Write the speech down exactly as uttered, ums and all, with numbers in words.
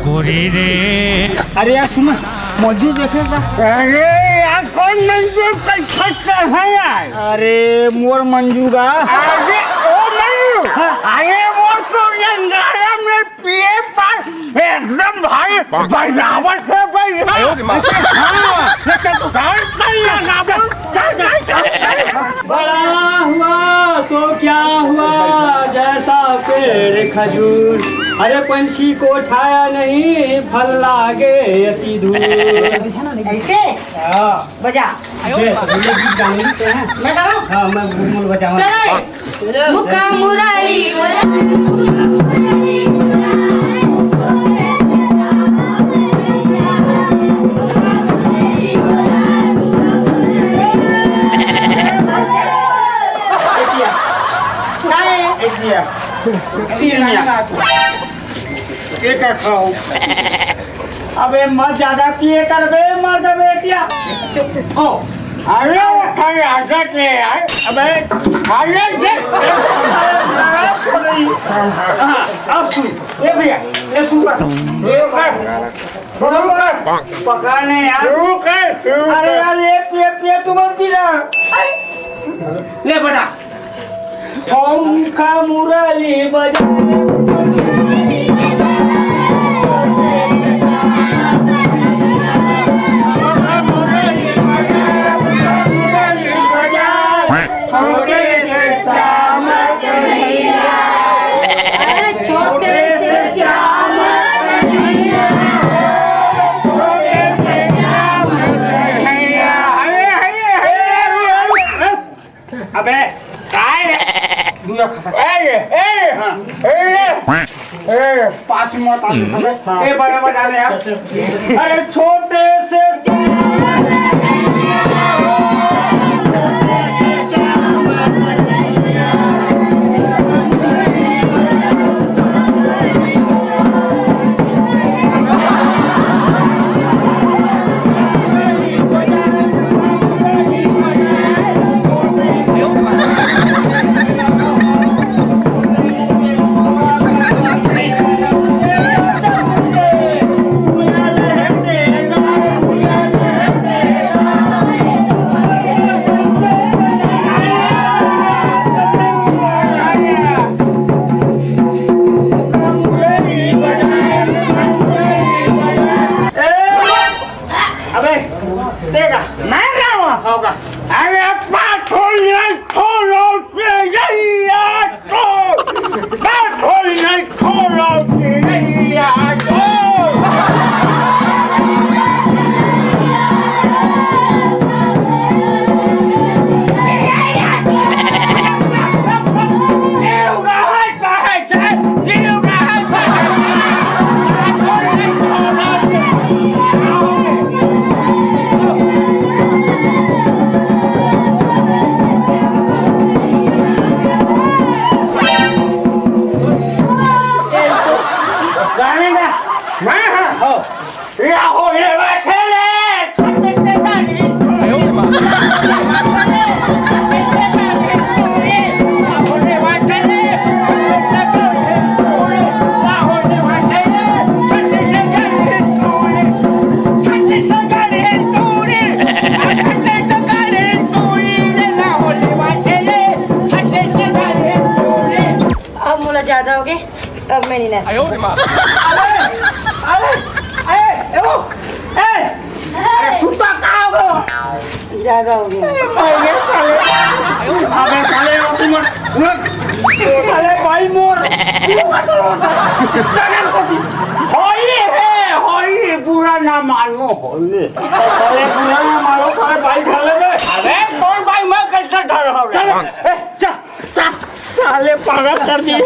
गोरी रे। अरे यार सुन, मंजू देखेगा। अरे यार, कौन मंजू? कैसे है यार? अरे मोर मंजू बा। अरे ओ मंजू। हाँ। अरे वो तो रंगारा में पिए पास एकदम भाई बजावत है भाई। हाँ। हाँ, ये तो गान कर लगा। बड़ा हुआ तो क्या हुआ, जैसा पेड़ खजूर, अरे पंछी को छाया नहीं, फल लागे अति दूर। ऐसे? हाँ। बजा। ये तो गीत गाने लिखते हैं। मैं गाऊँ? हाँ, मैं गुलमुल बजाऊँ। चलो। मुखा मुरारी। एक दिया। का है? एक दिया। तीन दिया। एक खाओ। अबे मत ज्यादा पिए कर बे, मर जाबे क्या? ओ, अरे, अरे, आदत है यार। अबे, अरे, देख। हाँ, अब सुन। ए भैया, ए सुन कर। ए कर। पकड़ नहीं यार। शुरू कर, शुरू अरे कर। यार, ये पिए, पिए, तू मत पी ना। ले बता। ओम का मुरली बजा। छोटे से श्याम कन्हैया। अरे छोटे से श्याम कन्हैया। छोटे से श्याम कन्हैया। अरे, अरे, अरे, अरे। अबे, काय रे? दूरा खसा। ए, ए, हाँ। ए, ए। पाँच मत आते समय। हाँ। ए, बड़ा मजा आने यार। अरे, छोटे से अबे, देगा। मैं गाऊंगा। होगा। अरे, पाथो नहीं खोलो के यही यार तो। पाथो नहीं खोलो के यही यार तो। गाने गा। हाँ, हाँ, हो। या होले बैठे ले, छोटे से गाड़ी। अब मोला ज्यादा हो गए, अब मैं नहीं नाच। अरे, अरे, अरे, ए, ओ, ए, अरे, सुता कहाँ हो गया? ज्यादा हो गया। अरे, साले, अबे, साले, ओ, तुम, साले, भाई मोर, तू मत रो, साले। होली है, होली, बुरा ना मानो, होली। साले, बुरा ना मानो, साले, भाई, घर ले दे। अबे, कौन भाई, मैं कैसे घर हो गया? चल, ए, चल। साले पागल कर दिए।